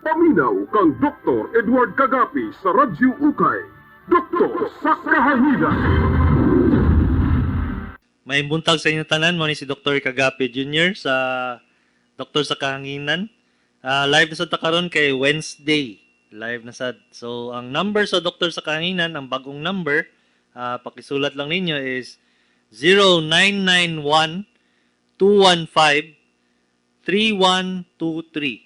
Paminaw kang Dr. Edward Kagapi sa Radyo Ukay. Doktor sa Kahanginan. May buntag sa inyo tanan, mo ni si Dr. Kagapi Jr. sa Doktor sa Kahanginan. Live na sad ta karon kay Wednesday. Live na sad. So, ang number sa Doktor sa Kahanginan, ang bagong number, pakisulat lang ninyo is 0991 215 3123.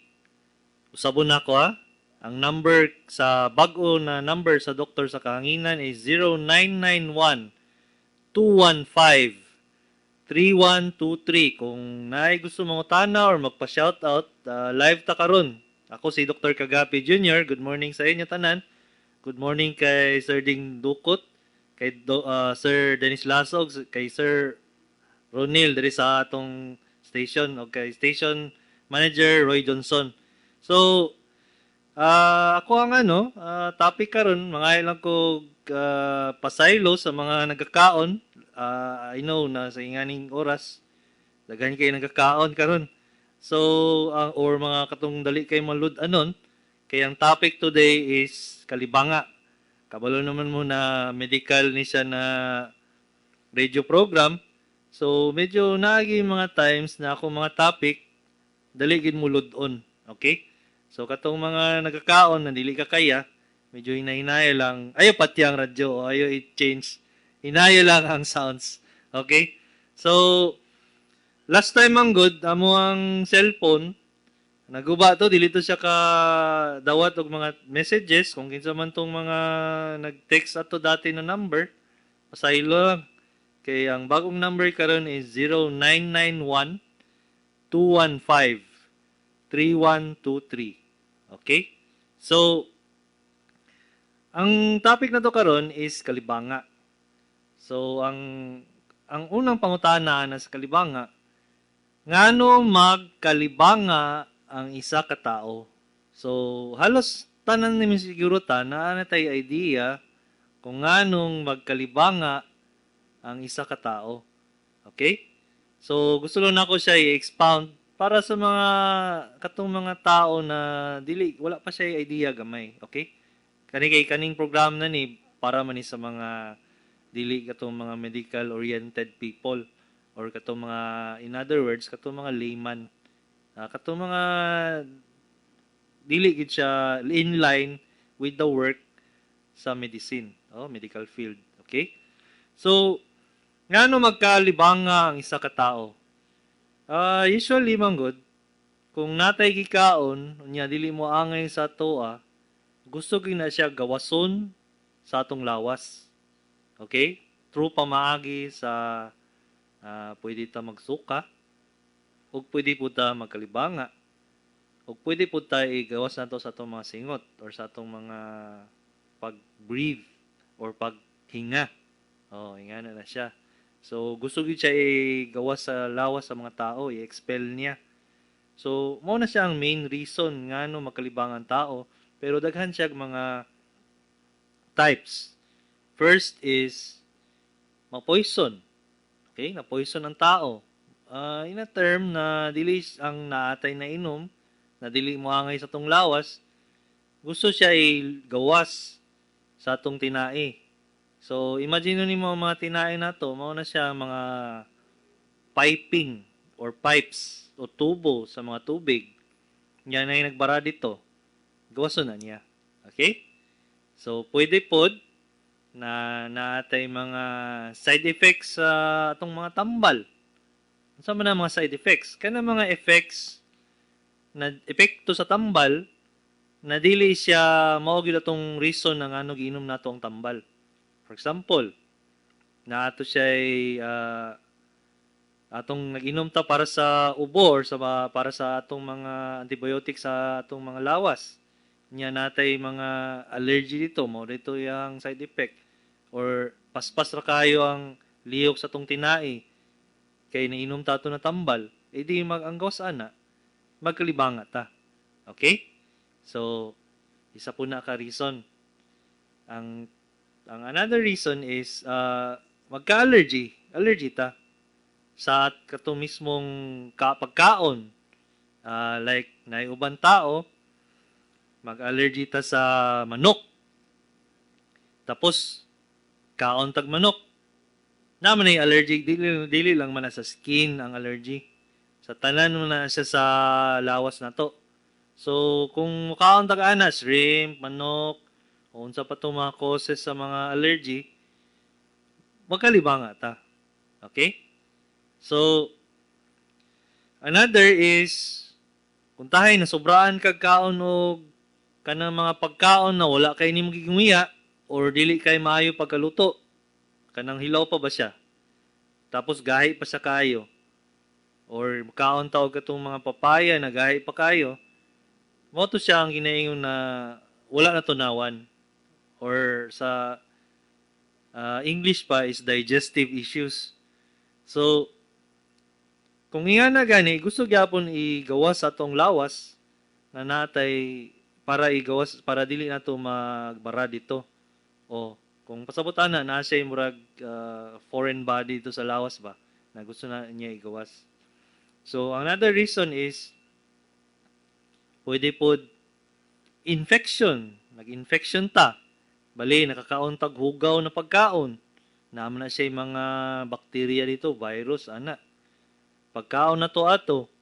Usabon na ako ha. Ang number sa bag-o na number sa Doktor sa Kahanginan is 0991 215 3123. Kung naay gusto mangutana or magpa-shoutout, live ta karon. Ako si Dr. Kagapi Jr. Good morning sa inyo tanan. Good morning kay Sir Ding Dukot, kay Sir Dennis Lasog, kay Sir Ronil diri sa atong station o kay Station Manager Roy Johnson. So, ako ang topic karon, mga lang ko pasaylo sa mga nagkakaon. I know na sa inganing oras daghan kay nagkakaon karon. So, or mga katong dali kay malud-anon, kay ang topic today is kalibanga. Kabalo naman mo na medical ni siya na radio program. So, medyo naagi mga times na ako mga topic dali gid mo lud-on. Okay? So, katong mga nagkakaon na dili ka kaya, medyo hinahinaya lang. Ayo pati ang radyo o ayo i-change. Hinayo lang ang sounds. Okay? So, last time ang good, amo ang cellphone, naguba to, dili to siya ka dawat og mga messages kung kinsa man tong mga nag-text ato dati na number, pasaylo lang. Kay ang bagong number karon is 0991 215 3123. Okay? So, ang topic na to karon is kalibanga. So, ang unang pangutana na sa kalibanga, ngano magkalibanga ang isa ka tao? So, halos tanan nimi siguro ta naa na tay idea kung nganong magkalibanga ang isa ka tao. Okay? So, gusto lang nako siya i-expound para sa mga katong mga tao na dili wala pa siya idea gamay, okay? Kani kay kaning program na ni para man ni sa mga dili katong mga medical oriented people or katong mga, in other words, katong mga layman. Katong mga dili gid siya in line with the work sa medicine, oh, medical field, okay? So, ngano magkalibanga ang isa ka tao? Usually man gud, kung natay gikaon, unya dili mo angay sa atoa, gusto gyud na siya gawason sa atong lawas. Okay? Through pamaagi sa pwede ta magsuka, ug pwede po ta magkalibanga, ug pwede po ta igawas nato sa atong mga singot or sa atong mga pag-breathe or paghinga. Oh, hinga na na siya. So, gusto gyud siya igawas sa lawas sa mga tao, i-expel niya. So, mao na siya ang main reason ngano magkalibangan tao, pero daghan siya mga types. First is ma-poison. Okay, na-poison ang tao. In a term na dili ang naatay na inom, na dili mo angay sa tong lawas, gusto siya igawas sa atong tinai. So, imagine nimo ang mga tinai nato, mao na siya mga piping or pipes o tubo sa mga tubig. Yan ay nagbara dito. Gawason na niya. Okay? So, pwede pod na naatay mga side effects sa atong mga tambal. Unsa man ang mga side effects? Kana mga effects na epekto sa tambal na dili siya mao gyud atong reason na ngano giinom nato ang tambal. For example, naato siya atong nag-inom ta para sa ubo or sa para sa atong mga antibiotics sa atong mga lawas. Nya natay mga allergy dito, mao dito yang side effect. Or paspas ra kayo ang lihok sa atong tinai kay nainom ta ato na tambal, eh di mag ang gawas ana, magkalibanga ta. Okay? So, isa po na ka reason. Ang another reason is magka-allergy, allergy ta sa kato mismong pagkaon. Like naay uban tao Mag-allergy ta sa manok. Tapos kaon tag manok. Naa man ay allergy, dili lang man na sa skin ang allergy. Sa tanan mo na siya sa lawas nato. So kung mukaon tag ana, shrimp, manok, o unsa pa to mga causes sa mga allergy, magkalibanga ta. Okay? So another is kung tahay nasobraan kag kaon og kanang mga pagkaon na wala kay nimo gigungiya or dili kay maayo pagkaluto, kanang hilaw pa ba siya, tapos gahi pa sa kayo, or kaon ta og katong mga papaya na gahi pa kayo, mao to siya ang ginaingon na wala na tunawan, or sa English pa is digestive issues. So kung nga na gani, gusto gyapon igawas sa atong lawas na natay para igawas para dili nato magbara dito. O kung pasabot ana na siya murag foreign body dito sa lawas ba na gusto na niya igawas. So another reason is pwede pod infection. Nag-infection ta. Bali, nakakaon tag hugaw na pagkaon. Naman na siya mga bakterya dito, virus, ana. Pagkaon na to ato,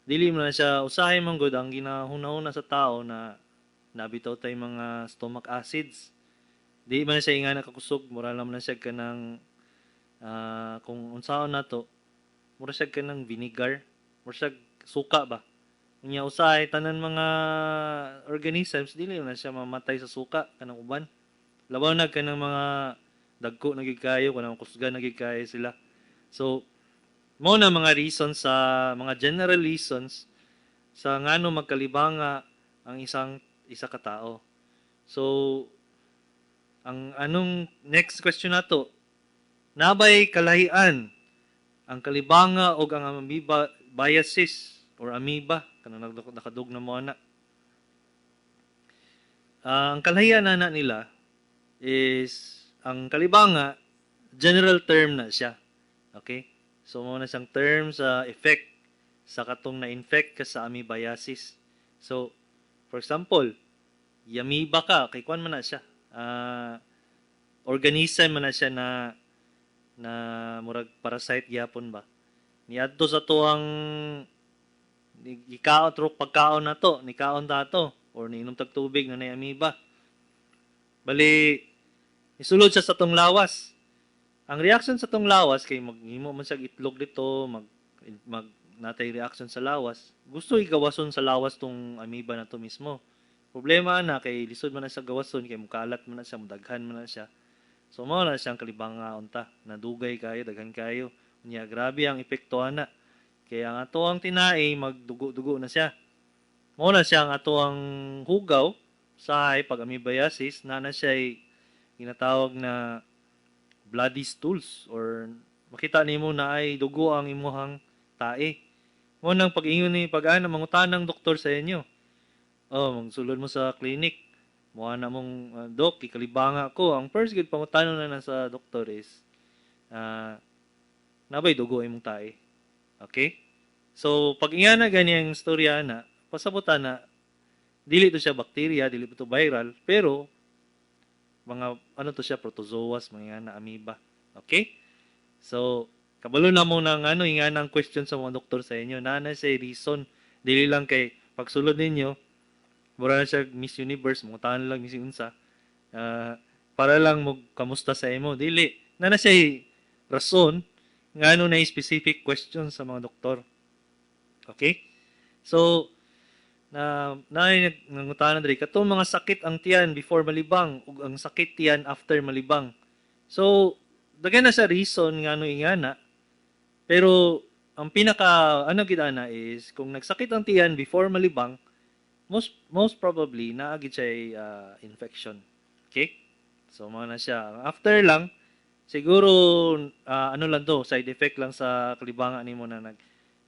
dili man na siya usahay man gud ang ginahuna-huna sa tao na nabitaw tay mga stomach acids. Di man na siya nga nakakusog, mura lang man na siya kanang kung unsaon na to, mura siya kanang vinegar, mura siya suka ba. Unya usahay tanan mga organisms dili man na siya mamatay sa suka kanang uban. Labaw na kanang mga dagko na gid kayo, kanang kusgan na gid kayo sila. So mao na mga reasons, sa mga general reasons sa ngano magkalibanga ang isang isa ka tao. So ang anong next question nato? Nabay kalahian ang kalibanga og ang amoebiasis or amoeba kanang nakadug na mo ana? Ang kalahian na nila is ang kalibanga, general term na siya. Okay? So mao na siyang term sa effect sa katong na-infect ka sa amoebiasis. So for example, amoeba ka kay kuan man na siya. Organism man na siya na na murag parasite gyapon ba. Niadto sa tuang gikaon trok pagkaon na to, nikaon ta to or niinom tag tubig na nay amoeba. Bali isulod siya sa tong lawas. Ang reaction sa tong lawas kay maghimo man siya itlog dito, mag mag natay reaction sa lawas. Gusto igawason sa lawas tong amoeba na to mismo. Problema na kay lisod man na siya gawason kay mukalat man na siya, mudaghan man na siya. So mao na siyang kalibanga unta, nadugay kayo, daghan kayo. Unya grabe ang epekto ana. Kaya ang ato ang tinai magdugo-dugo na siya. Mao na siya ang ato ang hugaw sa pag amoebiasis na na siya ginatawag na bloody stools or makita nimo na ay dugo ang imuhang tae. Mo nang pag-ingon ni pag-ana mangutan ng doktor sa inyo. Oh, magsulod mo sa clinic. Mo na mong "Dok, ikalibanga ko." Ang first gid pangutana na sa doktor is nabay dugo imong tae. Okay? So pag ingana gani ang istorya na, pasabutan na dili to siya bacteria, dili to viral, pero mga ano to siya, protozoas, mga na amoeba. Okay? So kabalo na mo nang ano nga ang question sa mga doktor sa inyo. Naa na siya reason. Dili lang kay pagsulod ninyo, mura na siya Miss Universe, mangutahan lang Miss Unsa. Para lang mo kamusta sa imo. Dili. Naa na siya rason ngano na specific question sa mga doktor. Okay? So, na na nangutana diri katong mga sakit ang tiyan before malibang ug ang sakit tiyan after malibang. So, daghan na sa reason ngano ingana. Pero ang pinaka ano gid ana is kung nagsakit ang tiyan before malibang, most most probably naa gid siya infection. Okay? So mao na siya. After lang siguro ano lang to, side effect lang sa kalibangan nimo na nag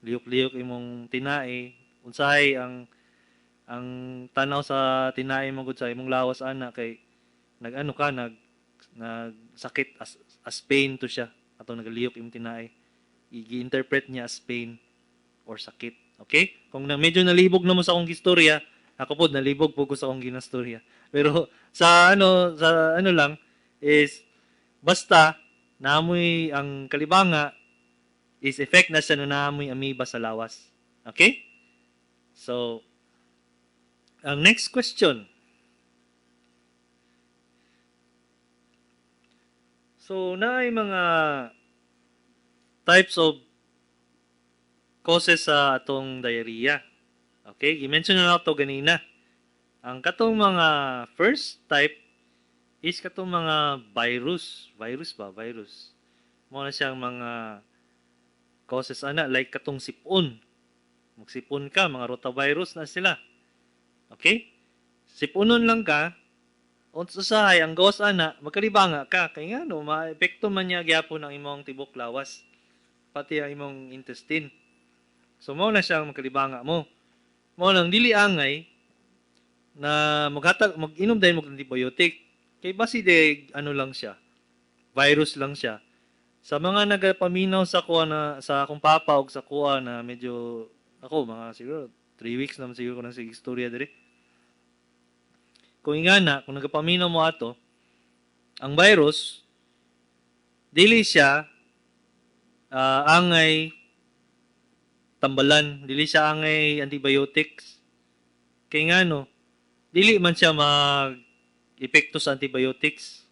liyok-liyok imong tinae, unsahay ang tanaw sa tinae mo gud sa imong lawas ana kay nag-ano ka, nag nagsakit as pain to siya atong nagaliyok imong tinae, i-interpret niya as pain or sakit. Okay? Kung na medyo nalibog na mo sa akong istorya, Ako po, nalibog po ko sa akong ginastorya. Pero sa ano lang is basta naamoy ang kalibanga is effect na siya na naamoy amoeba sa lawas. Okay? So, ang next question. So, naay mga types of causes sa atong diarrhea. Okay, i-mention na nato ganina. Ang katong mga first type is katong mga virus. Virus ba? Virus. Mao na siyang mga causes ana, like katong sipon. Magsipon ka, mga rotavirus na sila. Okay? Sipunon lang ka, unsa usahay ang gawas ana, magkalibanga ka kay ngano maepekto man niya gyapon ang imong tibok lawas, pati ang imong intestine. So mao na siyang magkalibanga mo. Mao nang dili angay na maghatag, mag-inom dayon mo antibiotic kay basi de ano lang siya, virus lang siya. Sa mga nagapaminaw sa kuha na sa akong papa og sa kuha na medyo ako mga siguro 3 weeks naman siguro ko na sige istorya diri. Kung ingana, kung nagapaminaw mo ato, ang virus dili siya angay tambalan, dili siya angay antibiotics. Kay ngano, dili man siya mag epekto sa antibiotics.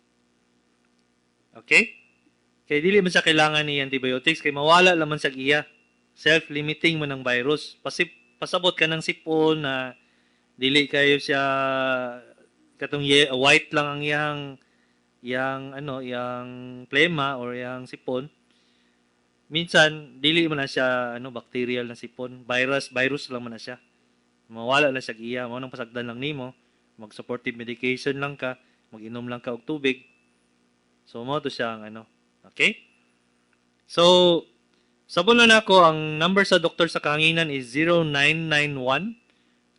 Okay? Kay dili man siya kailangan ni antibiotics kay mawala laman sa iya. Self-limiting man ang virus. Pasabot ka ng sipon na dili kayo siya katong white lang ang iyang ano, iyang plema or iyang sipon. Minsan dili man na siya ano, bacterial na sipon, virus virus lang man na siya. Mawala lang siya iya, mao nang pasagdan lang nimo, mag supportive medication lang ka, mag-inom lang ka og tubig. So mao to siya ang ano. Okay? So sabon na nako ang number sa doktor sa kahanginan is 0991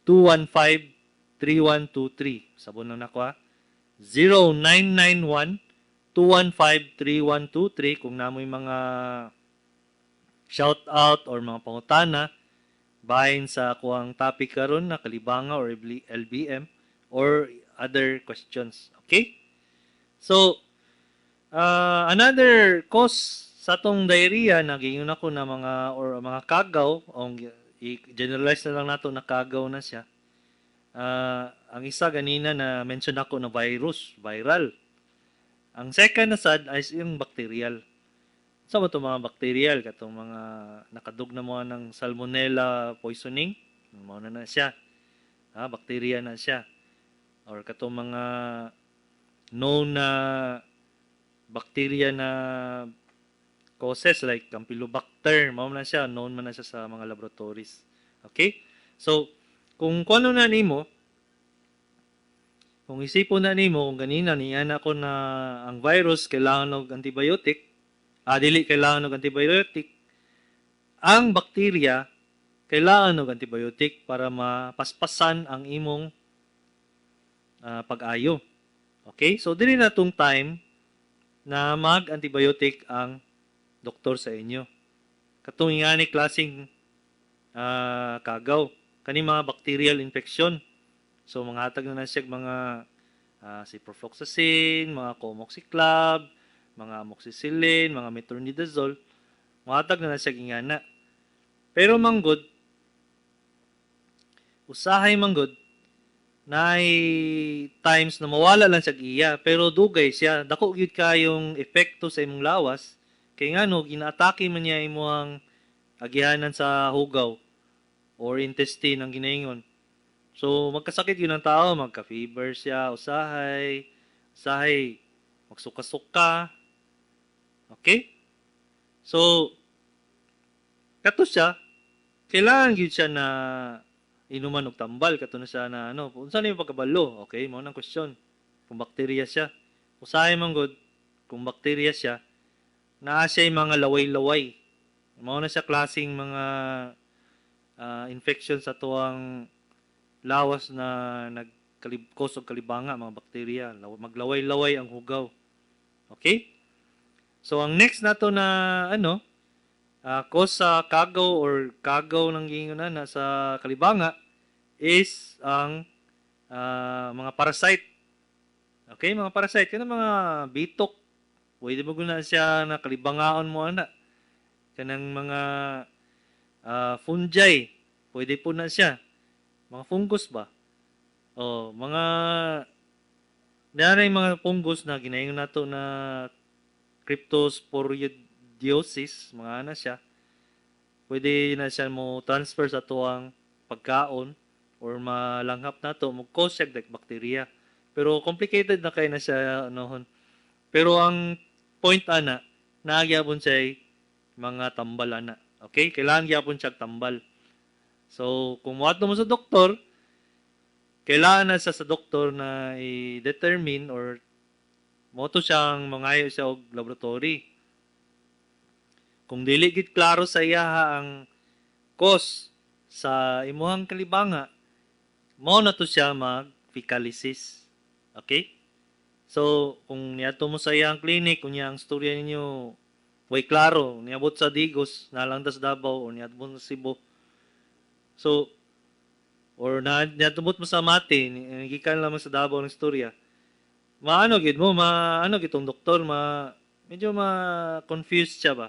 215 3123. Sabon lang nako ha. 0991 215 3123 kung namoy mga shout out or mga pangutana bahin sa kuang topic karon na kalibanga or LBM or other questions. Okay? So, another cause sa atong diarrhea na giingon ako na mga or mga kagaw, o i-generalize na lang nato na kagaw na siya. Ang isa ganina na mention ako na virus, viral. Ang second na sad is yung bacterial. Sa mo mga bacterial katong mga nakadug na mo ng salmonella poisoning, mao na na siya. Ha, bacteria na siya. Or katong mga known na bacteria na causes like Campylobacter, mao na siya, known man na siya sa mga laboratories. Okay? So, kung kuno na nimo, kung isipon na nimo, kung ganina niya na ko na ang virus kailangan og antibiotic, dili kailangan og antibiotic, ang bakterya kailangan og antibiotic para mapaspasan ang imong pag-ayo. Okay? So dili na tong time na mag-antibiotic ang doktor sa inyo. Katong ingani klaseng kagaw, kani mga bacterial infection. So mga hatag na na siya mga ciprofloxacin, mga comoxiclav, mga amoxicillin, mga metronidazole, mga na na siya ingana. Pero manggod, usahay manggod, naay times na mawala lang siya iya, pero dugay siya, dako gyud kayong epekto sa imong lawas, kay ngano ginaatake man niya imong agihanan sa hugaw or intestine ang ginaingon. So magkasakit yun ang tao, magka-fever siya, usahay, usahay magsuka-suka. Okay? So kato siya, kailangan gyud siya na inuman og tambal, kato na siya na ano, unsa na yung pagkabalo? Okay, mao nang question. Kung bakterya siya. Usahay man gud kung bakterya siya, naa siya mga laway-laway. Mao na siya klaseng mga infection sa tuwang lawas na nagkalibkos og kalibanga, mga bakterya, maglaway-laway ang hugaw. Okay? So ang next nato na ano, cause sa kagaw or kagaw ng giingon na sa kalibanga is ang mga parasite. Okay, mga parasite kanang mga bitok. Pwede mo guna siya na kalibangaon mo ana. Kanang mga fungi, pwede po na siya. Mga fungus ba? Oh, mga naa mga fungus na ginaingon nato na cryptosporidiosis, mga ana siya. Pwede na siya mo transfer sa tuang pagkaon or malanghap nato, mo cause siya like bacteria. Pero complicated na kay na siya nohon. Pero ang point ana, naa gyapon siya mga tambal ana. Okay? Kailangan gyapon siya tambal. So, kung muadto mo sa doktor, kailangan na siya sa doktor na i-determine or mo to siyang mangayo siya og laboratory. Kung dili gid klaro sa iya ang cause sa imuhang kalibanga, mao na to siya mag fecalysis. Okay? So, kung niadto mo sa iyang clinic, kung ang storya ninyo way klaro, niabot sa Digos, nalang ta sa Davao, o niabot sa Cebu. So, or na niabot mo sa Mati, gikan lamang sa Davao ng istorya. Maano gid mo, maano gitong doktor, ma medyo ma-confused siya ba?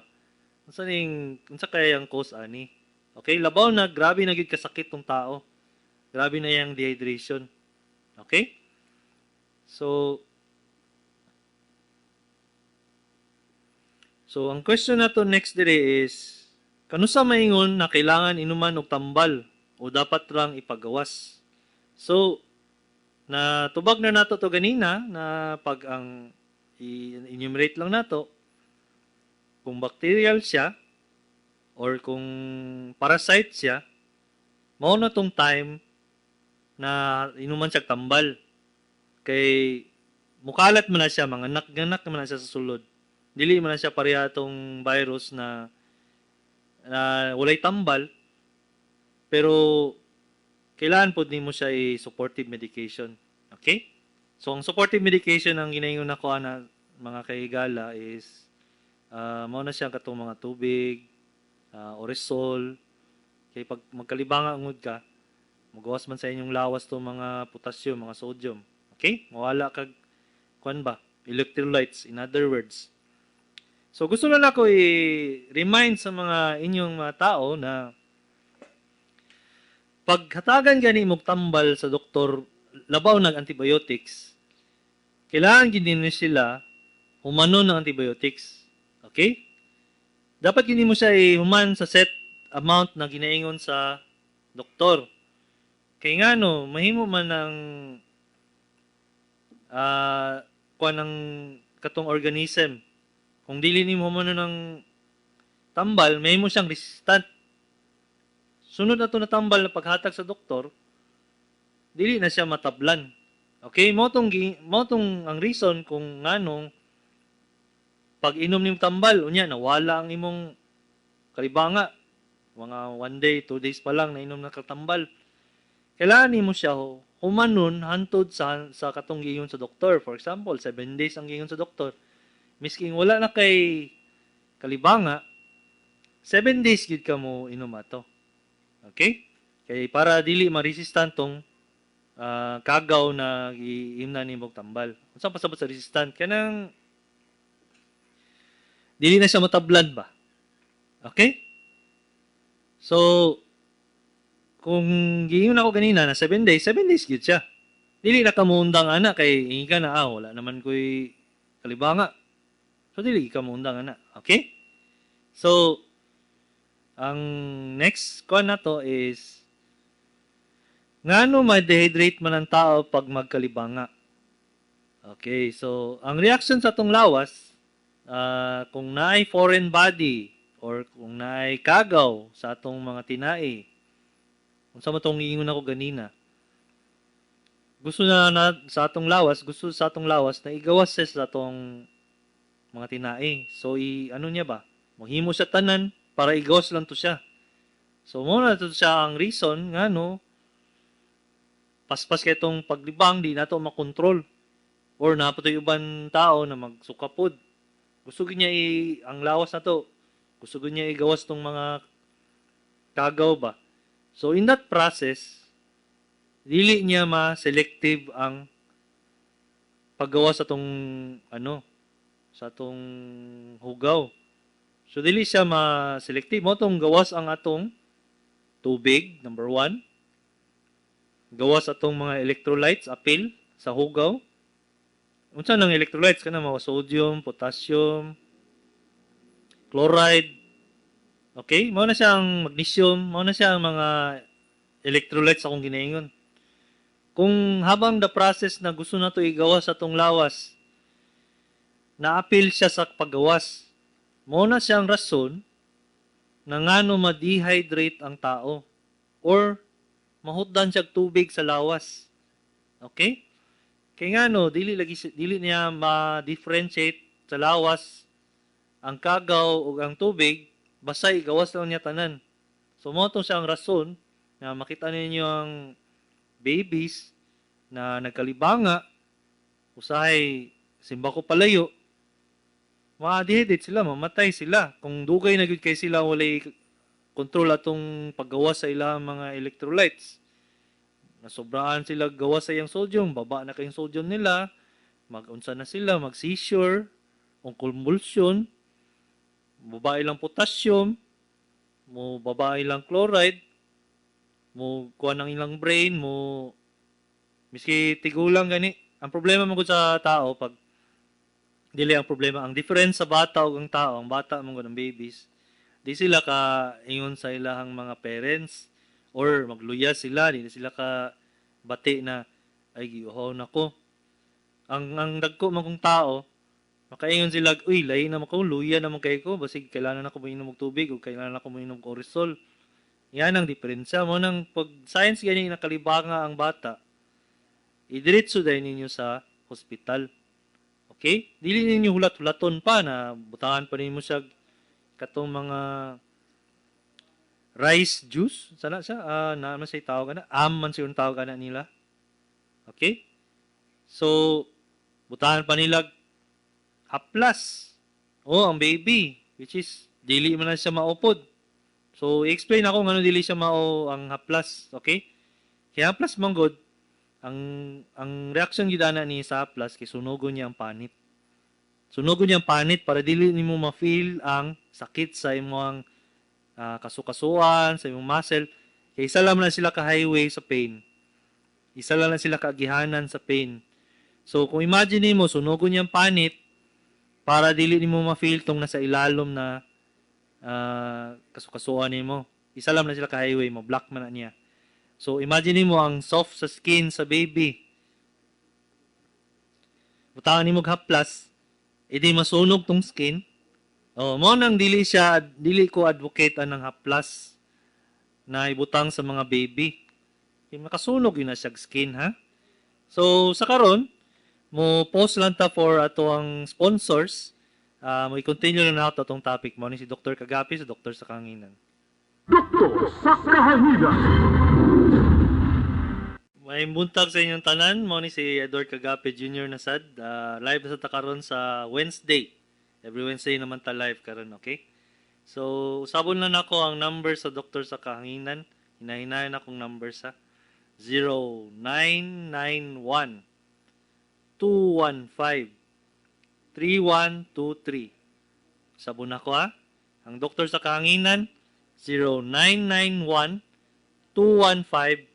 Unsa ning unsa kaya ang cause ani? Okay, labaw na grabe na gid kasakit tong tao. Grabe na yang dehydration. Okay? So, ang question nato next dire is kanusa maingon na kailangan inuman og tambal o dapat lang ipagawas? So, natubag na nato to ganina na pag ang i-enumerate lang nato kung bacterial siya or kung parasite siya, mao na tong time na inuman siya tambal. Kay mukalat man na siya, mga anak man na siya sa sulod. Dili man na siya pareha tong virus na walay tambal, pero kailangan pod nimo siya i-supportive medication. Okay? So, ang supportive medication ang ginaingon nako ana, mga kahigala, is mao na siya katong mga tubig, oresol, kay pag magkalibanga ngud ka, magawas man sa inyong lawas to mga potassium, mga sodium. Okay? Mawala kag kuan ba? Electrolytes, in other words. So gusto lang ako i-remind sa mga inyong mga tao na paghatagan gani mong tambal sa doktor, labaw nag antibiotics, kailangan gid ni sila humanon ng antibiotics. Okay? Dapat gini mo siya ihuman sa set amount na ginaingon sa doktor. Kay ngano, mahimo man ng kuan ng katong organism. Kung dili nimo humanon ng tambal, mahimo siyang resistant. Sunod na to na tambal na paghatag sa doktor, dili na siya matablan. Okay, mo tong ang reason kung nganong pag inom nimo tambal, unya nawala ang imong kalibanga. Mga 1 day, 2 days pa lang nainom na katambal. Kailangan nimo siya humanon hantod sa katong giingon sa doktor. For example, 7 days ang giingon sa doktor. Misking wala na kay kalibanga, 7 days gid ka mo inom ato. Okay? Kay para dili ma-resistant tong kagaw na giimna nimo og tambal. Unsa pasabot sa resistant? Kanang dili na siya matablan ba? Okay? So, kung giingon ako ganina na 7 days, 7 days gyud siya. Dili na ka muundang ana kay ingi ka na, ah, wala naman ko'y kalibanga. So, dili ka muundang ana. Okay? So, ang next ko na to is ngano ma-dehydrate man ang tao pag magkalibanga? Okay, so ang reaction sa atong lawas, kung naay foreign body or kung naay kagaw sa atong mga tinai, unsa man tong giingon ako ganina, gusto na sa atong lawas, gusto sa atong lawas na igawas siya sa atong mga tinai. So i ano niya ba? Maghimo siya tanan para igawas lang to siya. So mo na to siya ang reason ngano paspas kay itong paglibang di nato makontrol or naa pa uban tao na magsukapod. Gusto gyud niya i ang lawas na to. Gusto gyud niya igawas tong mga kagaw ba. So in that process, Dili niya ma-selective ang paggawas sa atong ano, sa atong hugaw. So dili siya ma-selective. Mao tong gawas ang atong tubig, number one. Gawas atong mga electrolytes, apil sa hugaw. Unsa nang electrolytes? Kana mga sodium, potassium, chloride. Okay? Mao na siya ang magnesium, mao na siya ang mga electrolytes akong ginaingon. Kung habang the process na gusto nato igawas sa atong lawas, naapil siya sa paggawas. Mao na siya ang rason na ngano ma-dehydrate ang tao or mahutdan siya tubig sa lawas. Okay? Kay ngano dili lagi dili niya ma-differentiate sa lawas ang kagaw ug ang tubig, basta igawas lang niya tanan. So mao to siya ang rason na makita ninyo ang babies na nagkalibanga, usahay simba ko palayo, ma-dehydrate sila, mamatay sila. Kung dugay na gyud kay sila walay kontrol atong paggawas sa ilang mga electrolytes. Nasobraan sila gawas sa iyang sodium, baba na kayong sodium nila, mag-unsa na sila, mag-seizure, o convulsion, baba ilang potassium, mo baba ilang chloride, mo kuha ng ilang brain, mo miski tigulang gani. Ang problema man gud sa tao pag dili ang problema, ang difference sa bata ug ang tao, ang bata man gud, ang babies, di sila ka ingon sa ilahang mga parents or magluya sila, di sila ka bati na ay giuhaw na ko. Ang dagko man kong tao, makaingon sila, "Uy, lahi naman ko, luya naman kay ko, basig kailangan ako moinom og tubig o kailangan ako moinom og orisol." Yan ang diferensya mo nang pag science gani nakalibanga ang bata, idiretso dahil ninyo sa hospital. Okay? Dili ninyo hulat-hulaton pa na butangan pa ninyo siya katong mga rice juice. Sana siya, na man siya tawag ana. Am man siya yung tawag ana nila. Okay? So, butangan pa nila haplas. Oh, ang baby, which is dili man na siya maupod. So, i-explain ako ngano dili siya mao ang haplas, okay? Kaya haplas man gud, ang reaction gyud ana ni sa haplas kay sunogon niya ang panit. Sunogon niya ang panit para dili nimo ma-feel ang sakit sa imong kasukasuan, sa imong muscle. Kay isa lang na sila ka highway sa pain. Isa lang na sila kaagihanan sa pain. So, kung imagine nimo sunogon niya ang panit para dili nimo ma-feel tong nasa ilalom na kasukasuan nimo. Isa lang na sila ka highway mo, block man na niya. So, imagine nimo ang soft sa skin sa baby. Butangan nimo og haplas, edi masunog tong skin. Oh, mo nang dili siya, dili ko advocate anang haplas na ibutang sa mga baby. Kay makasunog yun na siya skin, ha? So, sa karon, mo post lang ta for ato ang sponsors. Mo i-continue lang nato atong topic mo ni si Dr. Kagapi sa Doktor sa Kahanginan. Doktor sa Kahanginan. May buntag sa inyong tanan, mo ni si Edward Kagapi Jr. na sad. Live na sa ta karon sa Wednesday. Every Wednesday naman ta live karon, okay? So, usabon lang nako ang number sa Doktor sa Kahanginan. Hinahinayon akong number sa 0991 215 3123. Sabon ako ha. Ang Doktor sa Kahanginan, 0991 215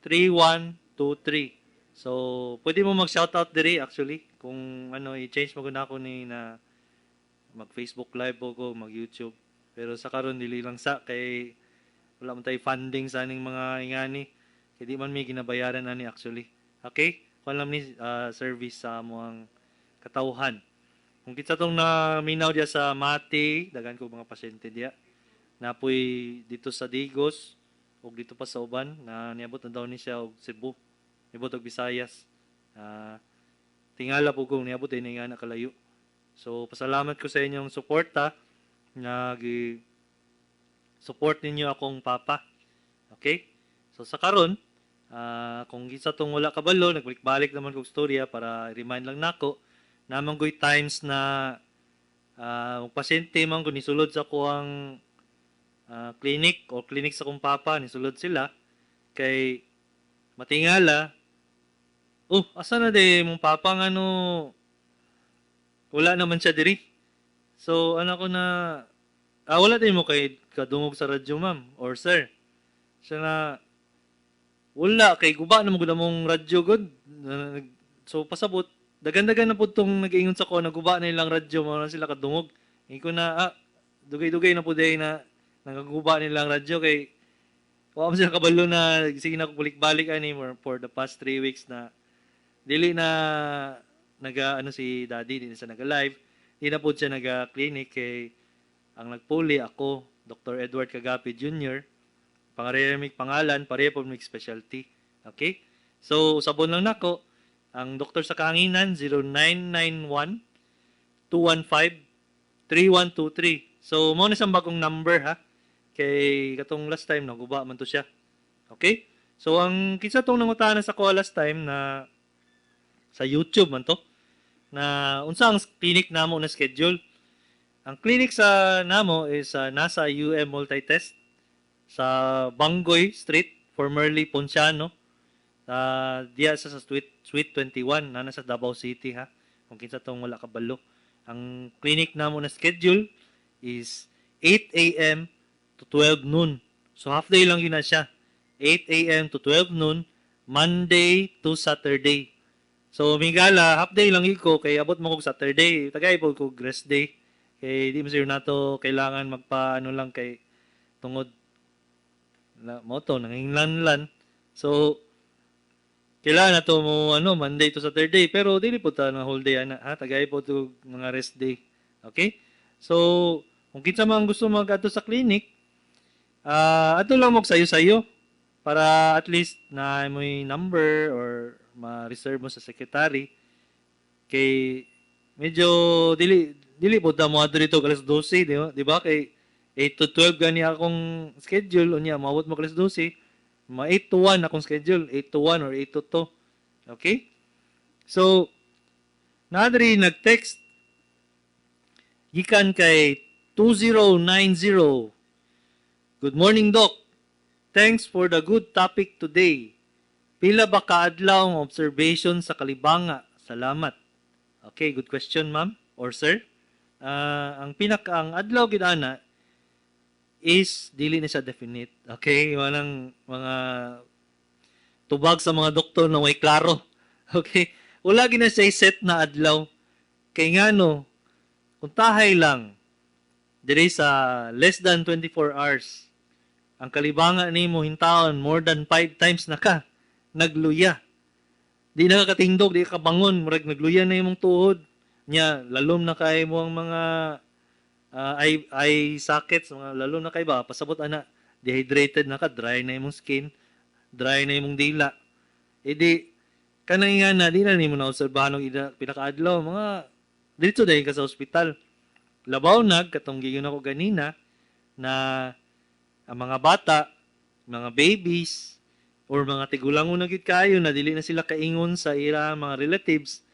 3123. So, pwede mo mag-shoutout diri actually kung ano, i-change mo na ako ni na mag-Facebook Live o ko, mag-YouTube. Pero sa karon dili lang sa kay wala man tayo funding sa aning mga ingani. Kay di man may ginabayaran ani actually. Okay? Kuan lang ni service sa among katawhan. Kung kinsa tong naminaw diya sa Mati, daghan ko mga pasyente diya. Napoy dito sa Digos ug dito pa sa uban na niabot na daw ni siya og Cebu. Niabot og Visayas. Tingala po kung niabot din nga nakalayo. So pasalamat ko sa inyong suporta nga gi support ninyo akong papa. Okay? So sa karon, kung kinsa tong wala kabalo, nagbalik-balik naman kog storya para remind lang nako naman goy times na pasyente man ko nisulod sa kuang clinic o clinic sa kong papa, nisulod sila kay Matingala. Oh, asa na de mong papa nga no wala naman siya diri. So, ano ko na, wala din mo kay kadungog sa radyo, ma'am or sir. Siya na, wala, kay guba na mo gud among radyo gud. So, pasabot, dagan-dagan na po tong nag-ingon sa ko, naguba na ilang radyo, mga na sila kadungog. Ingon ko na, dugay-dugay na po day na nagaguba nilang radyo kay wa man sila kabalo na sige na ko balik-balik ani for the past 3 weeks na dili na naga ano si daddy, di na siya naga-live, di na po siya naga-clinic kay ang nagpuli ako, Dr. Edward Kagapi Jr. Pareho mig pangalan, pareho po mig specialty. Okay? So, usabon lang nako, ang doktor sa kahanginan, 0991 215 3123. So, mao na siyang bagong number ha. Kay katong last time naguba man to siya. Okay? So, ang kinsa tong nangutana sa ko last time na sa YouTube man to na unsa ang clinic namo na schedule. Ang clinic sa namo is nasa UM Multitest sa Bangoy Street, formerly Ponciano. Diya sa Suite 21 na nasa Davao City ha. Kung kinsa tong wala kabalo. Ang clinic namo na schedule is 8 a.m. to 12 noon. So half day lang yun na siya. 8 a.m. to 12 noon, Monday to Saturday. So migala, half day lang yun ko kay abot mo kog Saturday. Tagay po kog rest day. Kay di mo siguro nato kailangan magpa ano lang kay tungod na mo to nanginglanlan. So kailangan na to mo ano Monday to Saturday, pero dili po ta na whole day ana ha, tagay po to mga rest day. Okay? So kung kinsa man gusto mag-adto sa clinic, adto lang mo sayo-sayo para at least na mo'y number or ma-reserve mo sa secretary kay medyo dili dili po ta mo adto dito alas 12, di ba? Di ba? Kay 8 to 12 gani akong schedule, unya moabot mo alas 12, ma 8 to 1 akong schedule, 8 to 1 or 8 to 2. Okay? So, nadri nag-text gikan kay 2090. "Good morning, Doc. Thanks for the good topic today. Pila ba kaadlaw ang observation sa kalibanga? Salamat." Okay, good question, ma'am or sir. Ang pinaka ang adlaw gid ana is dili na siya definite. Okay, walang mga tubag sa mga doktor na way klaro. Okay? Wala gid na siya set na adlaw. Kay ngano, kung tahay lang dire sa less than 24 hours, ang kalibanga nimo hintaon more than 5 times na ka nagluya. Di na ka katindog, di ka kabangon, murag nagluya na imong tuhod. Nya, lalom na kay mo ang mga eye sockets, mga lalom na kay ba, pasabot ana, dehydrated na ka, dry na imong skin, dry na imong dila. E di, kanang nga na, di na nimo na obserbahan og ida pinakaadlaw, mga dito dahil ka sa ospital. Labaw nag, katong giyon ako ganina, na ang mga bata, mga babies, or mga tigulang na gid kayo na dili na sila kaingon sa ilang mga relatives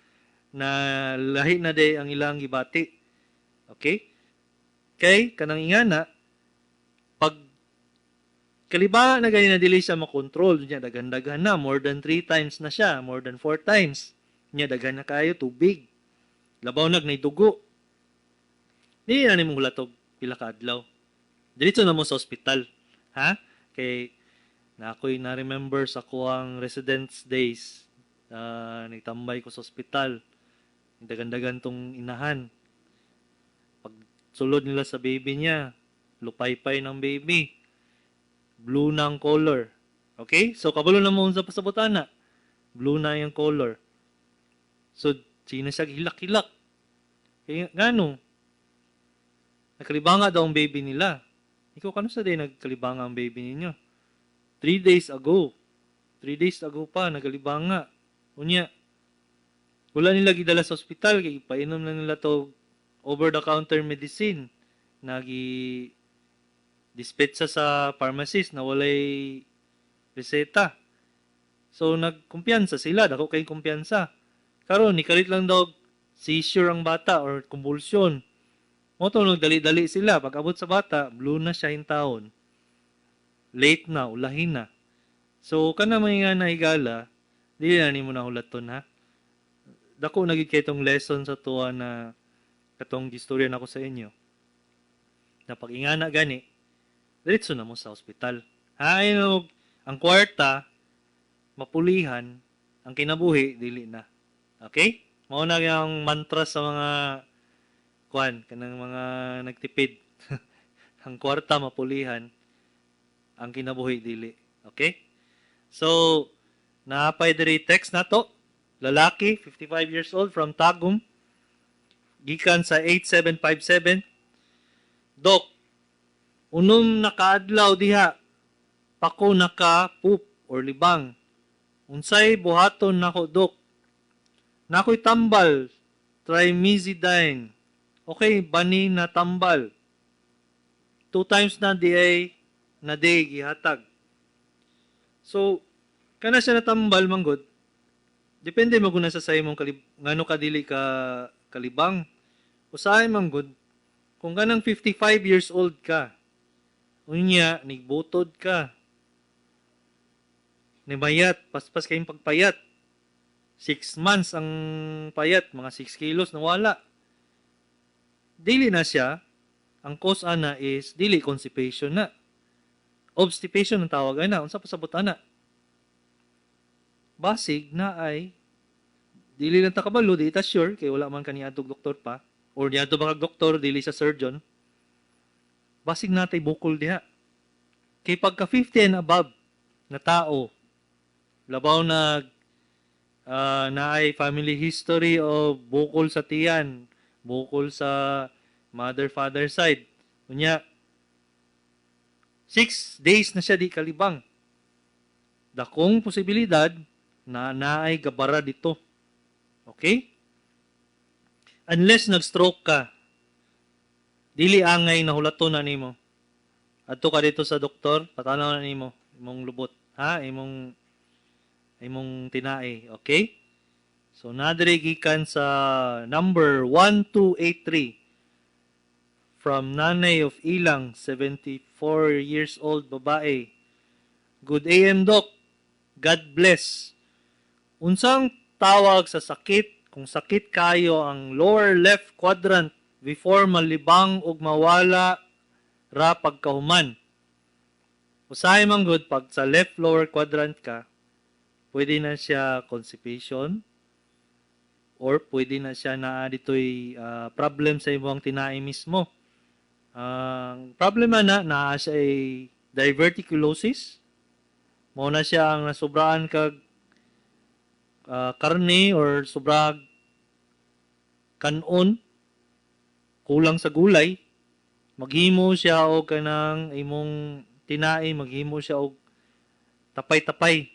na lahi na day ang ilang gibati. Okay? Kay kanang ingana pag kaliba na gani na dili siya makontrol niya, daghan-daghan na, more than 3 times na siya, more than 4 times niya, daghan na kayo tubig, labaw nag nay dugo, di na nimo hulatog pila ka adlaw, diretso na mo sa ospital ha. Kay na ako'y na-remember sa kuang residence days, nagtambay ko sa ospital, dagan-dagan tong inahan, pag sulod nila sa baby niya, lupaypay ng baby, blue na ang color. Okay, so kabalo na mo unsa pasabot ana, blue na yung color. So sino siya hilak-hilak kay ngano nakalibanga daw ang baby nila. Ikaw, kano sa day nagkalibanga ang baby ninyo? 3 days ago. 3 days ago pa, nagalibanga. Unya, wala nila gidala sa ospital, kay painom na nila to over the counter medicine. Nagi dispetsa sa pharmacist na walay reseta. So nagkumpiyansa sila, dako kay kumpiyansa. Karon nikalit lang daw seizure ang bata or convulsion. Mo to nagdali-dali sila, pag abot sa bata, blue na siya taon. Late na, ulahin na. So kana may nga nahigala, dili na nimo nahulaton, ha. Dako na gid kay tong lesson sa tuwa na katong gistorya nako sa inyo. Na pag ingana gani, diretso na mo sa ospital. Ha, ayun, ang kwarta mapulihan, ang kinabuhi dili na. Okay? Mao na ang mantra sa mga kuan kanang mga nagtipid. Ang kwarta mapulihan, ang kinabuhi dili. Okay? So, naapay diri text nato. Lalaki, 55 years old, from Tagum. Gikan sa 8757. "Dok, unom na kaadlaw diha pa ko naka poop or libang. Unsay buhaton nako, Dok? Nakoy tambal, trimizidine. Okay ba ni na tambal? Two times na di ay na day gihatag." So, kana siya natambal manggod. Depende mo kung nasa sa imong ngano ka dili ka kalibang. Usahay manggod kung kanang 55 years old ka. Unya nigbutod ka. Nimayat, paspas kayong pagpayat. 6 months ang payat, mga 6 kilos nawala. Dili na siya, ang cause ana is dili constipation na. Obstipation ang tawag ana. Unsa pasabot ana? Basig na ay dili lang ta kabalo, di ta sure kay wala man kani adtog doktor pa or niadto ba kag doktor, dili sa surgeon. Basig natay bukol diha. Kay pagka 50 and above na tao, labaw na naay family history of bukol sa tiyan, bukol sa mother father side. Unya 6 days na siya di kalibang. Dakong posibilidad na naay gabara dito. Okay? Unless nag-stroke ka, dili angay na hulaton na nimo. Adto ka dito sa doktor, patanaw na nimo imong lubot, ha? Imong tinae, okay? So nadiri gikan sa number 1283 from Nanay of Ilang, 74 years old, babae. "Good AM, Doc. God bless. Unsang tawag sa sakit kung sakit kayo ang lower left quadrant before malibang ug mawala ra pagkahuman?" Usahay man gud pag sa left lower quadrant ka, pwede na siya constipation or pwede na siya na dito'y problem sa imong tinai mismo. Ang problema na naa siya ay diverticulosis. Mao na siya ang nasobraan kag karne or sobrag kanon, kulang sa gulay, maghimo siya og kanang imong tinai, maghimo siya og tapay-tapay.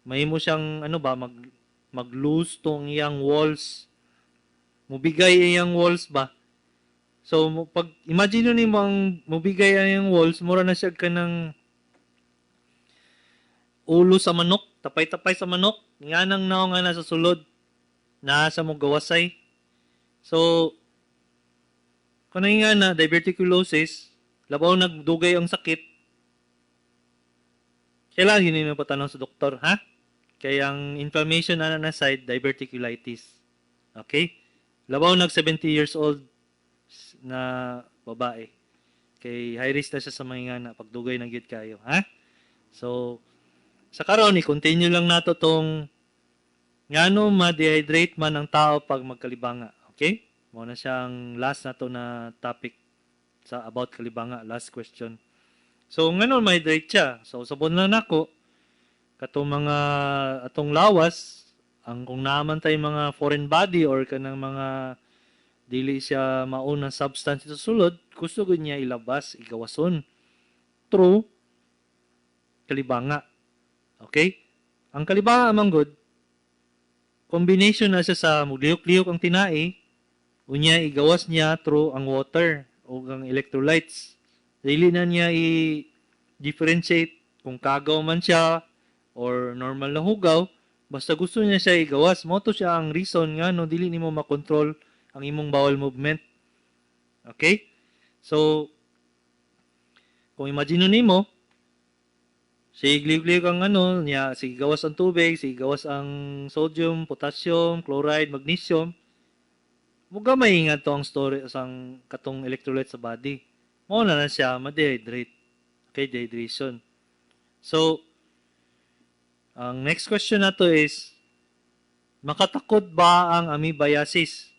Mahimo siyang ano ba, mag loose tong iyang walls. Mubigay iyang walls ba. So pag imagine nimo ang mubigay ang iyang walls, mura na siya kanang ulo sa manok, tapay-tapay sa manok, nga nang naong nga nasa sulod, naa sa mo gawasay. So, kung nga na diverticulosis, labaw nagdugay ang sakit, kailangan yun yung patanong sa doktor, ha? Kaya ang inflammation na na side, diverticulitis. Okay? Labaw nag 70 years old na babae. Kay high risk na siya sa mga nga pagdugay na gyud kayo, ha? So, sa karon i-continue lang nato tong ngano ma-dehydrate man ang tao pag magkalibanga. Okay? Mao na siyang last na to na topic sa about kalibanga, last question. So, ngano ma-hydrate siya? So, sabon lang nako katong mga atong lawas ang kung naaman tay mga foreign body or kanang mga dili siya mauna substance sa sulod, gusto gud niya ilabas, igawason through kalibanga. Okay? Ang kalibanga man gud, combination na siya sa muglihok-lihok ang tinai, unya igawas niya through ang water o ang electrolytes. Dili na niya i-differentiate kung kagaw man siya or normal na hugaw, basta gusto niya siya igawas. Mao to siya ang reason nga no dili nimo makontrol ang imong bowel movement. Okay? So, kung imagine nimo, Sige lihok ang ano niya, sige gawas ang tubig, sige gawas ang sodium, potassium, chloride, magnesium. Mugamay nga to ang story sang katong electrolyte sa body. Mao na na siya ma-dehydrate. Okay, dehydration. So, ang next question nato is, makatakod ba ang amoebiasis?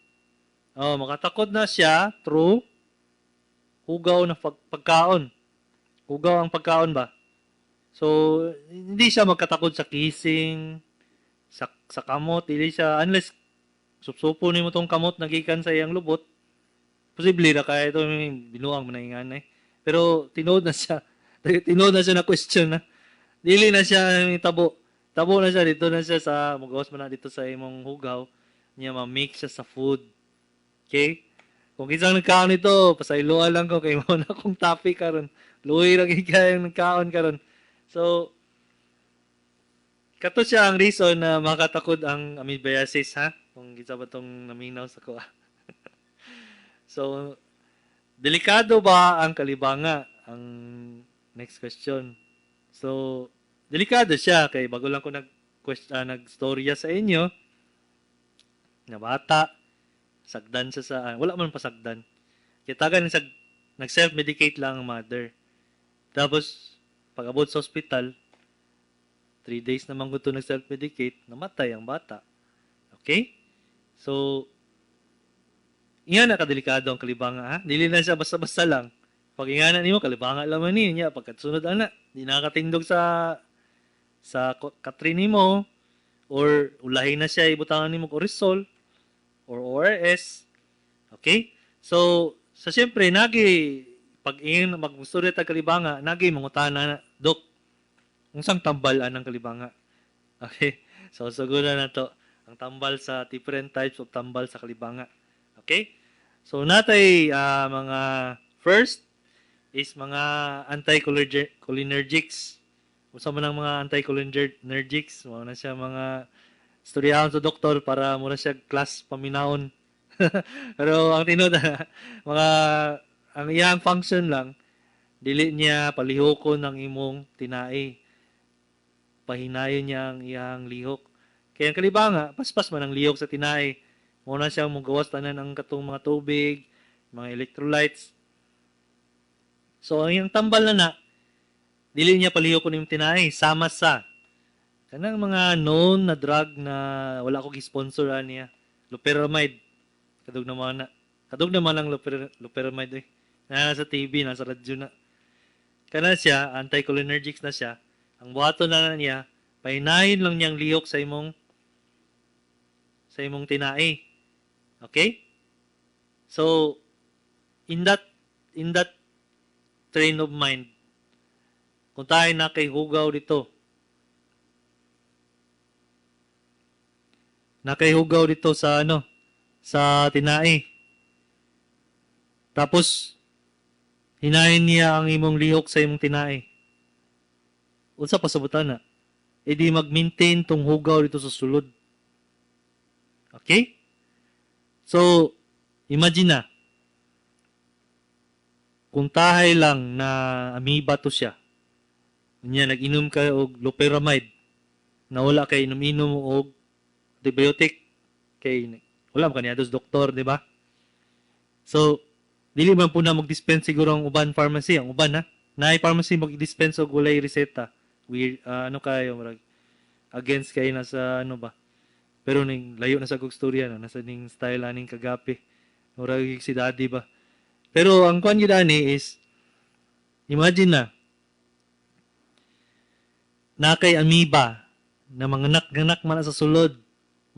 Oh, makatakod na siya through hugaw na pagkaon. Hugaw ang pagkaon ba? So, hindi siya magkatakod sa kissing, sa kamot, hindi siya, unless supsupo nimo tong kamot nagikan sa iyang lubot, posible ra kaya ito binuang man na eh. Pero tinuod na siya. Tinuod na siya na question na. Dili na siya tabo. Tabo na siya dito na siya sa mugawas man na dito sa imong hugaw niya, ma-mix siya sa food. Okay? Kung isang nagkaon nito, pasayloan lang ko kay mo na akong topic karon. Luoy ra gid kayo nagkaon karon. So, kato siya ang reason na makatakod ang amoebiasis, ha? Kung kinsa ba tong naminaw sa kuha. So, delikado ba ang kalibanga? Ang next question. So, delikado siya kay bago lang ko nag nagstorya sa inyo na bata sagdan siya sa wala man pasagdan. Kaya tagan sag nag self-medicate lang ang mother. Tapos pag-abot sa ospital, 3 days naman ko to nag-self-medicate, namatay ang bata. Okay? So, nga na kadelikado ang kalibanga, ha? Dili na siya basta-basta lang. Pag ingana nimo, kalibanga lang man niya. Pagkasunod, ana, di nakatindog sa katre nimo or ulahin na siya ibutangan nimo og Oresol or ORS. Okay? So, sa siyempre, nagi pag ingin magstorya ta kalibanga, nagi mangutana na, "Dok, unsang tambal anang kalibanga?" Okay? So, suguran na to ang tambal sa different types of tambal sa kalibanga. Okay? So, natay mga first is mga anticholinergics. Unsa man ang mga anticholinergics? Mao na siya mga istoryahon sa doktor para mura siya class paminaon. Pero ang tinuod, mga ang iyang function lang, dili niya palihokon ang imong tinai. Pahinayon niya ang iyang lihok. Kaya ang kalibanga, paspas man ang lihok sa tinai. Mao na siyang mugawas tanan ang katong mga tubig, mga electrolytes. So, ang iyang tambal na na, dili niya palihokon imong tinai, sama sa kanang mga known na drug na wala ko gi-sponsor niya. Loperamide. Kadug naman na. Kadug naman ang loperamide eh. Na sa TV, nasa radyo na. Kana siya, anticholinergics na siya. Ang buhaton na niya, pahinayin lang niyang lihok sa imong tinai. Okay? So, in that train of mind, kung tayo na kay hugaw dito, na kay hugaw dito sa ano, sa tinai. Tapos, hinayin niya ang imong lihok sa imong tinai. Unsa pasabutan na? E di mag-maintain tong hugaw dito sa sulod. Okay? So, imagine na, kung tahay lang na amoeba to siya, unya nag-inom ka og loperamide, na wala kay inom-inom og antibiotic, kay wala man kaniadto sa doktor, di ba? So, dili man po na mag-dispense siguro ang uban pharmacy, ang uban ha. Naay pharmacy mag-dispense og walay reseta. Weird, ano kayo, murag against kayo na sa ano ba. Pero ning layo na sa kog storya na nasa ning style aning kagapi. Murag si daddy ba. Pero ang kwan gyud ani is imagine na na kay amoeba na manganak-ganak man na sa sulod.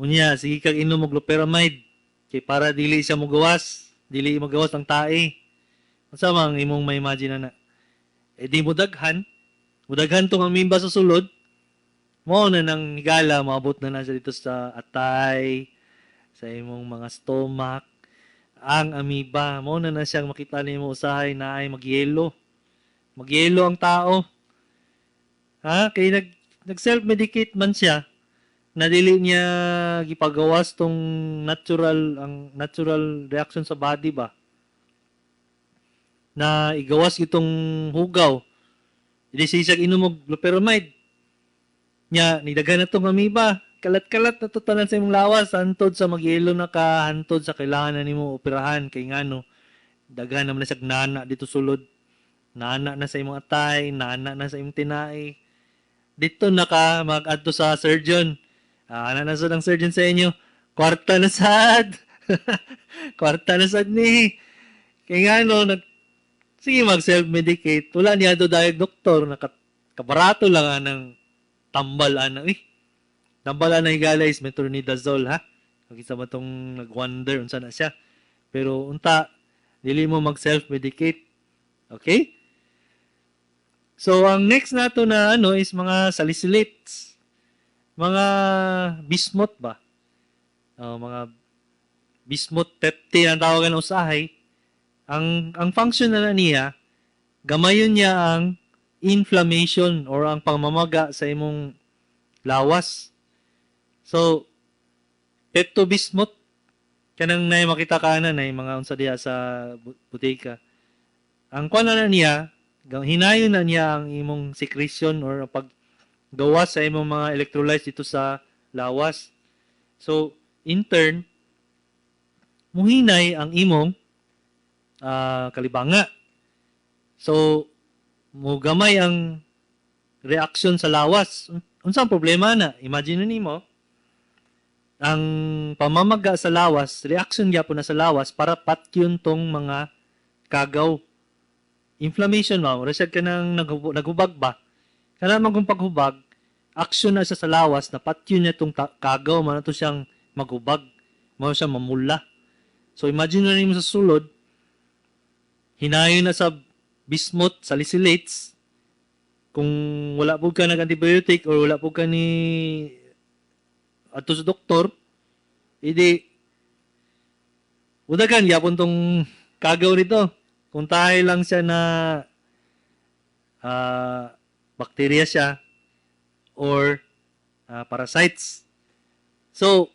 Unya, sige kag inom og loperamide kay para dili siya mogawas, dili mogawas ang tae. Unsa man imong ma-imagine na? E di mo daghan, mudaghan tong amoeba sa sulod, mao na nang higala, maabot na na siya dito sa atay, sa imong mga stomach, ang amoeba, mao na na siyang makita nimo usahay na ay magyelo. Magyelo ang tao. Ha? Kay nag self-medicate man siya, na dili niya gipagawas tong natural ang natural reaction sa body ba na igawas itong hugaw. Hindi siya inom og loperamide. Nya, nidaghan na tong amoeba. Kalat-kalat na to tanan sa imong lawas, hantod sa magyelo na ka, hantod sa kailangan na nimo operahan kay ngano daghan naman na siya nana dito sulod. Nana na sa imong atay, nana na sa imong tinai. Dito na ka mag-adto sa surgeon. Ah, ana na sa ng surgeon sa inyo. Kwarta na sad. Kwarta na sad ni. Kay ngano nag sige mag self-medicate. Wala niya do dahil doktor naka kabarato lang anang tambal ana eh. Tambal ana higala is metronidazole, ha. Kung isa ba tong nag-wonder unsa na siya. Pero unta dili mo mag self-medicate. Okay? So ang next nato na ano is mga salicylates. Mga bismuth ba? Oh, mga bismuth peptide ang tawagan usahay. Ang function na niya, gamayon niya ang inflammation or ang pamamaga sa imong lawas. So, Pepto Bismuth, kanang nay makita ka na nay mga unsa diha sa butika. Ang kuan na niya, hinayon na niya ang imong secretion or paggawa sa imong mga electrolytes dito sa lawas. So, in turn, muhinay ang imong kalibanga. So, mugamay ang reaksyon sa lawas. Unsa ang problema na? Imagine nimo ang pamamaga sa lawas, reaction gyapon na sa lawas para patyon tong mga kagaw. Inflammation ba, mura siya kanang naghubag ba? Kana man kung paghubag, action na siya sa lawas na patyon niya tong kagaw, man to siyang maghubag, mao siya mamula. So imagine na nimo sa sulod, hinayon na sa bismuth salicylates, kung wala po ka nag-antibiotic or wala po ka ni adto sa doktor, idi udagan gyapon tong kagaw nito. Kung tayo lang siya na bakterya siya or parasites. So,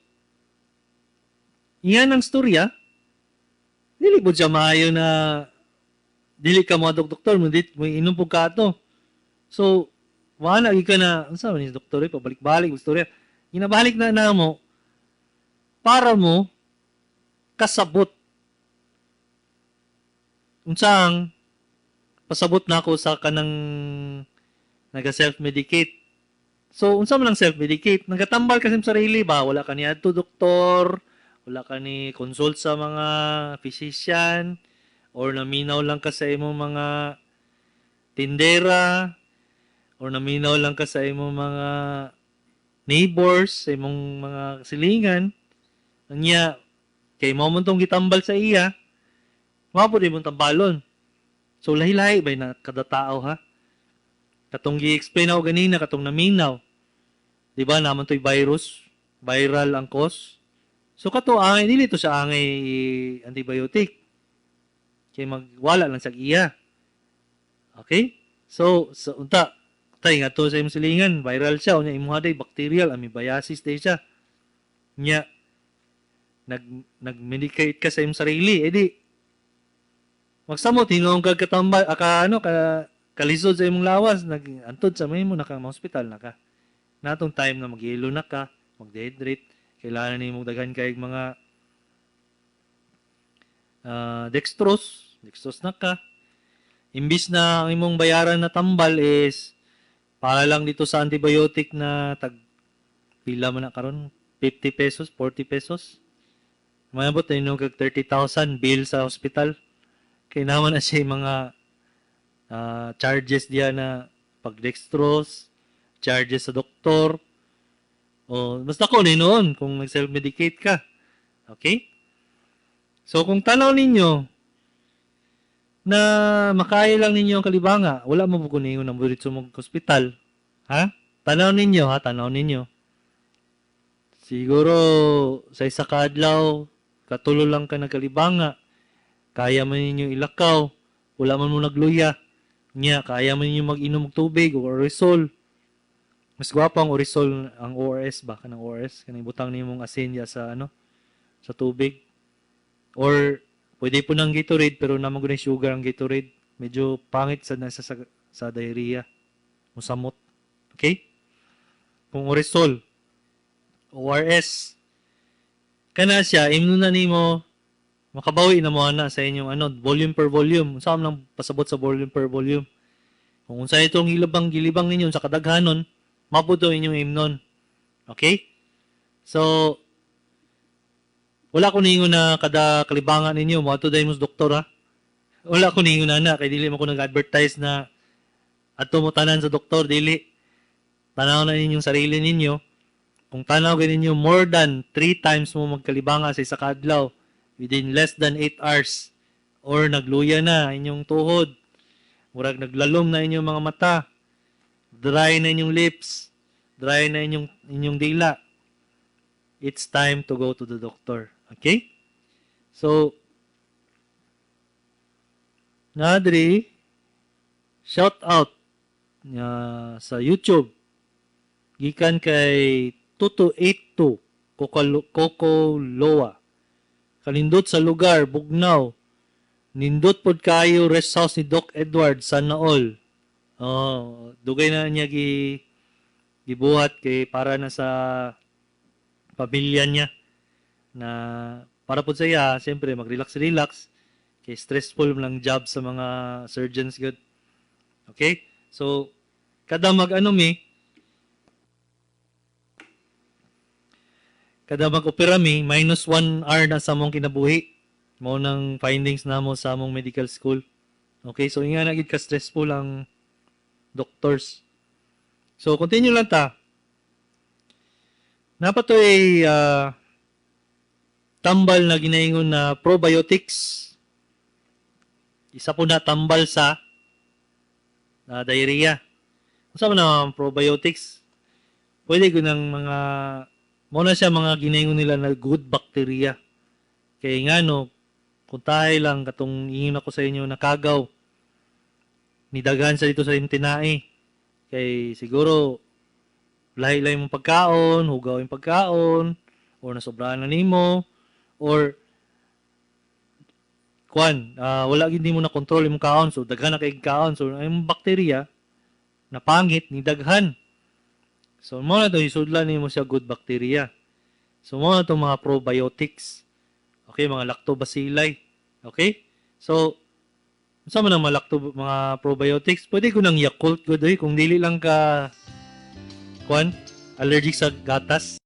iyan ang storya. Dili po siya maayo na dili ka mo doktor, mo di mo inom po ka ato. So, wala ka na, unsa man ni doktor eh, pabalik-balik istorya. Ginabalik na namo para mo kasabot. Unsa ang pasabot nako sa kanang naga self-medicate. So, unsa man ang self-medicate? Nagatambal kasi sa sarili ba? Wala ka ni adto doktor, wala ka ni consult sa mga physician, or naminaw lang ka sa imong mga tindera, or naminaw lang ka sa imong mga neighbors, sa imong mga silingan. Anya, kay mo man tong gitambal sa iya, mao pud imong tambalon. So, lahi-lahi ba na kada tao, ha? Katong gi-explain ako ganina, katong naminaw. Di ba, naman to'y virus, viral ang cause. So, kato angay, dili to siya angay antibiotic. Kay magwala lang sa iya. Okay? So unta, tay nga to sa imong silingan, viral siya, unya imuha day bacterial, amoebiasis day siya. Nya, nag-medicate ka sa imong sarili, edi, magsamot, hinuong kag katambal, aka, ano, ka, kalisod sa imong lawas, nag-antod sa may mo, naka hospital na ka. Natong time na mag-yelo na ka, mag-dehydrate, kailangan nimo daghan kay mga dextrose na ka. Imbis na ang imong bayaran na tambal is para lang dito sa antibiotic na tag pila man na karon, 50 pesos, 40 pesos. Mayabot na inyong kag 30,000 bill sa hospital. Kay naman na siya yung mga charges diya na pag dextrose, charges sa doktor. O, basta ko ni noon kung nag-self-medicate ka. Okay? So, kung tanaw ninyo na makaya lang ninyo ang kalibanga, wala mo po kuningon ng burit sa hospital. Ha? Tanaw ninyo, ha? Tanaw ninyo. Siguro, sa isa ka adlaw, katulo lang ka nagkalibanga, kaya man ninyo ilakaw, wala man mo nagluya, nya, kaya man ninyo mag-inom og tubig o orisol. Mas gwapo ang orisol, ang ORS ba? Kanang ORS, kanang butang nimong asin ya sa ano, sa tubig. Or pwede po ng Gatorade, pero naman ko na sugar ang Gatorade. Medyo pangit sa nasa sa diarrhea. Musamot. Okay? Kung Oresol, ORS, kana siya, imnon na nimo, makabawi na mo ana sa inyong ano, volume per volume. Unsa man lang pasabot sa volume per volume? Kung unsa itong hilabang gilibang ninyo sa kadaghanon, mabuto inyong imnon. Okay? So, wala ko ningon na kada kalibangan ninyo, moadto dayon mo sa doktor ha. Wala ko ningon na kay dili mo ko nag-advertise na adto mo tanan sa doktor, dili. Tanaw na ninyong sarili ninyo. Kung tanaw ninyo more than 3 times mo magkalibanga sa isa ka adlaw within less than 8 hours or nagluya na inyong tuhod, murag naglalom na inyong mga mata, dry na inyong lips, dry na inyong dila, it's time to go to the doctor. Okay? So, Nadri, shout out sa YouTube gikan kay 2282 Coco Loa. Kanindot sa lugar, Bugnaw. Nindot pod kayo rest house ni Doc Edward, sana all. Oh, dugay na niya gibuhat kay para na sa pamilya niya na para pod sa iya, siyempre mag-relax relax kay stressful lang job sa mga surgeons gud. Okay? So kada mag ano mi kada mag-opera mi, minus 1 hour na sa among kinabuhi. Mao nang findings namo sa among medical school. Okay, so nga na gid ka stressful ang doctors. So continue lang ta. Napatoy tambal na ginaingon na probiotics. Isa po na tambal sa diarrhea. Unsa man ang probiotics? Pwede ko ng mga mo na siya mga ginaingon nila na good bacteria. Kay ngano, kung tayo lang katong ingon ako sa inyo nakagaw ni daghan sa dito sa imong tinae. Kay siguro lahi-lahi mong pagkaon, hugaw yung pagkaon, or nasobrahan na nimo, or kwan, wala gid nimo na control imong kaon, so daghan na kay kaon, so ang bakterya na pangit ni daghan. So mo na to isudlan nimo siya good bacteria. So mo na to mga probiotics. Okay, mga lactobacilli. Okay? So unsa man ang mga mga probiotics? Pwede ko nang Yakult gud oy kung dili lang ka kwan allergic sa gatas.